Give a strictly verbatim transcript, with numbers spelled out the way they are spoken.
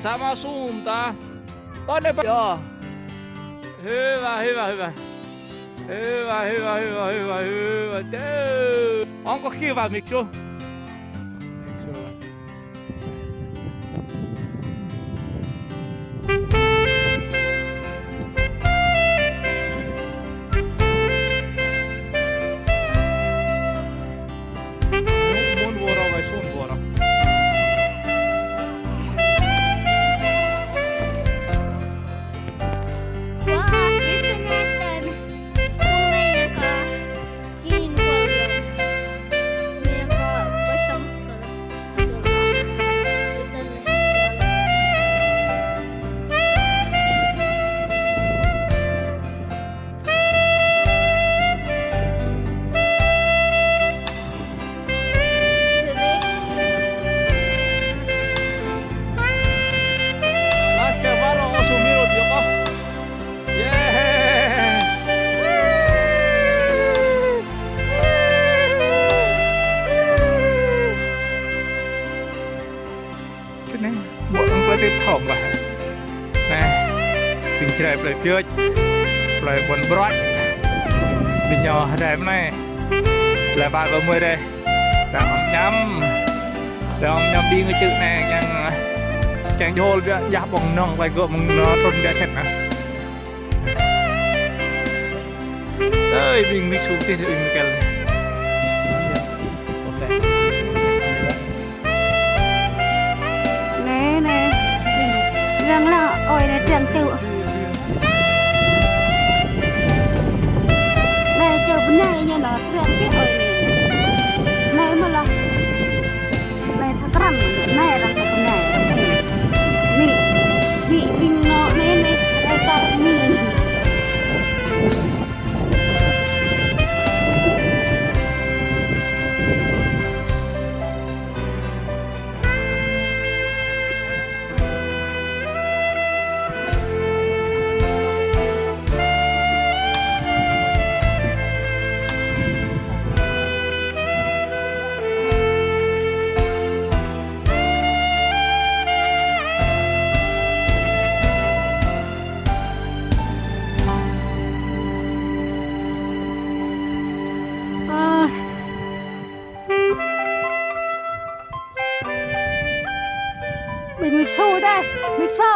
Sama sum ta. Tơl anai pơ. Yơh. Hơ wa, hơ wa, hơ wa. Hơ wa, hơ wa, hơ wa, hơ wa, hơ wa. Tơ. Ong kơ kiơ wa mik su. Mik su. Mun wơr rơwang, sun wơr rơwang. Wah, di sini dan. Bông này có. Aske baro osu miro dio ko. Yeay. Kơ anai, ƀô̆ ang plơi tip thong lah. Anai, ƀing Jrai plơi Pioch, plơi Ƀuôn Broč. Ƀing ñu rai mơ̆n anai. Lĕ ba kơ mơi rai. Đang ôm ñăm. Đang ôm ñăm ƀing čư̆ anai, kiăng, kiăng jơhul biă, jah ƀơ̆ng nong, plơi gơ̆ mơ̆ng nong trŭn biă sĕt anai. Ơi, ƀing mik su tih, ƀing Mikel. Anai, anai. Răng lă, ơi, anai, triăng tŭ. Anai, čơ bơnai, anai, anai, triăng tŭ, ơi, anai. Anai, mơ̆ lah. Anai thak krăn, anai arăng kơ bơnai, anai. Anai, anai, ƀing nŏ, anai, anai, rai kar anai. Ƀing mik su dih, mik su.